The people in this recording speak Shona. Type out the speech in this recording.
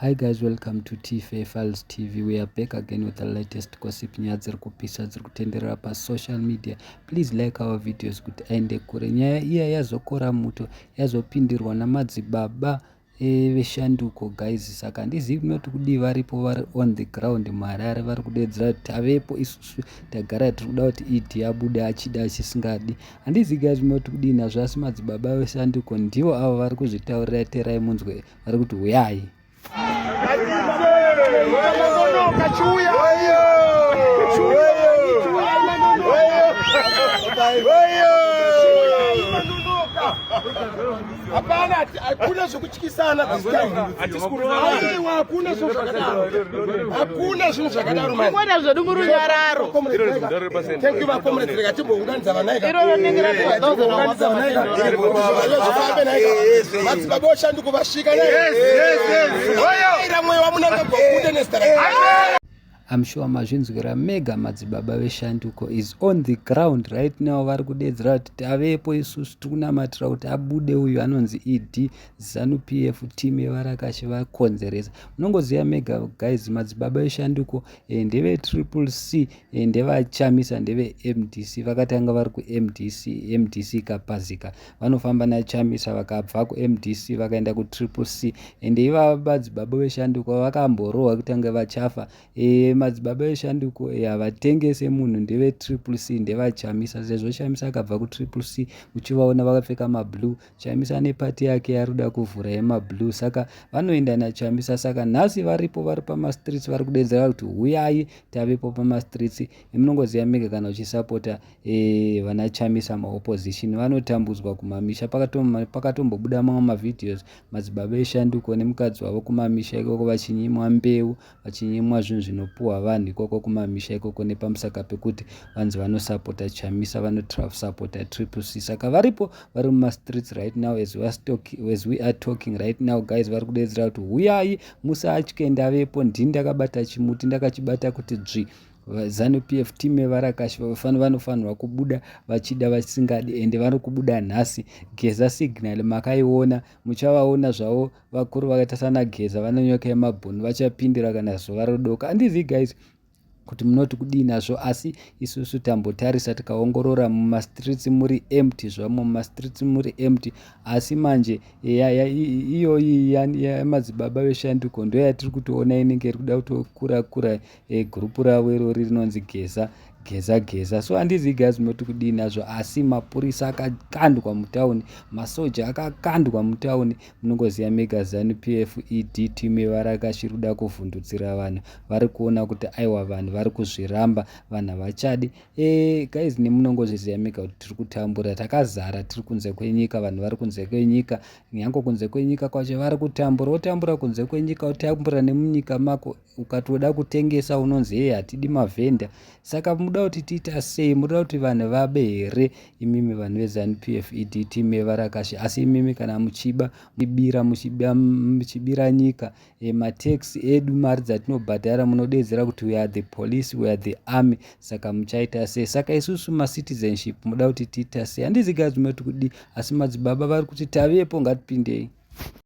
Hi guys, welcome to TFA Files TV. We are back again with the latest gossip, nyaya dziri kupisa dziri kutenderera pasocial media. Please like our videos kuti aende kure. Nyaya iya yazokora muto, yazopindirwa namadzibaba veshanduko guys. Saka handizivi kunoti kudii. Varipo, vari on the ground muHarare, vari kudedzera kuti tavepo isusu, tagara tiri kuda kuti ED abude, achida achisingadi. Handizivi guys munoti kudii nazvo, asi madzibaba veshanduko ndivo avo vari kuzvitaurira. Terai munzwe, vari kuti huyai. Manonoka, chiuya. Chiuya, manonoka. Hapana, hakuna zvekutyisana this time. Aiwa, hakuna zvinhu zvakadaro, hakuna zvinhu zvakadaro. Ngoda zvedu murunyararo. Thank you, macomrades. Rega timbounganidza vanaika. Iro rinenge Unganidza vanaika, zvifambe naika. Madzibaba oshanduko vasvika naira mweya waMnangagwa bude nezita rake. I'm sure mazvinzwira mega. Madzibaba veshanduko is on the ground right now, vari kudedzera kuti tavepo isusu, tiri kunamatira kuti abude uyu anonzi ED. ZANU PF team yevarakashi vakonzeresa. Munongoziva mega guys, madzibaba veshanduko ndeve Triple C, ndevaChamisa, ndeve MDC. Vakatanga vari kuMDC, MDC ikapazika, vanofamba naChamisa. Vakabva kuMDC vakaenda kuTriple C. Ende ivava madzibaba veshanduko vakamborohwa kutanga vachafa. Madzibaba eshanduko havatengese munhu, ndeve Triple C, ndevaChamisa. Sezvo Chamisa akabva kuTriple C, uchivaona vakapfeka mablue. Chamisa nepati yake yari kuda kuvhura yemablue, saka vanoenda naChamisa. Saka nhasi varipo, vari pamastreets, vari kudedzera kuti huyai, tavepo pamastreets. Munongoziva mega, kana uchisapota vana Chamisa, maopposition vanotambudzwa kumamisha. Pakatombobuda mamwe mavideos, madzibaba eshanduko nemukadzi wavo kumamisha ikoko vachinyimwa mbeu, vachinyimwa zvinhu zvinopuhwa vanhu ikoko kumamisha ikoko, nepamusaka pekuti vanzi vanosapota Chamisa, vanosapota Triple C. Saka varipo, vari mumastreets right now as we are talking right now guys. Vari kudedzera kuti huyai, musatye, ndavepo, ndini ndakabata chimuti, ndakachibata kuti dzvi. ZANU PF team yevarakashi vanofanirwa kubuda, vachida vasingadi, ende vari kubuda nhasi. Geza signal makaiona, muchavaona zvavo vakuru vakaita sana Geza, vanonyoka yemabhunu, vachapindira kana zuva rodoka. Handizivi guys kuti munoti kudii nazvo, asi isusu tambotarisa tikaongorora, mumastreets muri empty zvamo, mumastreets muri empty. Asi manje iyoyi yamadzibaba veshanduko ndo yatiri kutoona inenge iri kuda kutokura kura. Gurupu ravo irori rinonzi Geza, Geza, Geza. So handizivi guys munoti kudii nazvo, asi mapurisa akakandwa mutauni, masoja akakandwa mutauni. Munongoziva mega, ZANU PF ED team yevarakashi kuda kuvhundutsira vanhu. Vari kuona kuti aiwa, vanhu vari kuzviramba, vanhu havachadi. Guys, nemunongozviziva mega kuti tiri kutambura, takazara, tiri kunze kwenyika, vanhu vari kunze kwenyika. Nyange kunze kwenyika kwacho vari kutambura. Wotambura kunze kwenyika, wotambura nemunyika mako. Ukatoda kutengesa unonzi hei, hatidi mavhenda. Saka muda kuti tiita sei? Muda kuti vanhu vabe here imimi vanhu veZANU PF ED team yevarakashi? Asi imimi kana muchiba, muchibira, muchibira nyika, matax edu, mari dzatinobhadhara, munodedzera kuti we are the police, we are the army. Saka muchaita sei? Saka isusu macitizenship muda kuti tiita sei? Handizi guys munoti kudi, asi madzibaba vari kuti tavepo, ngatipindei.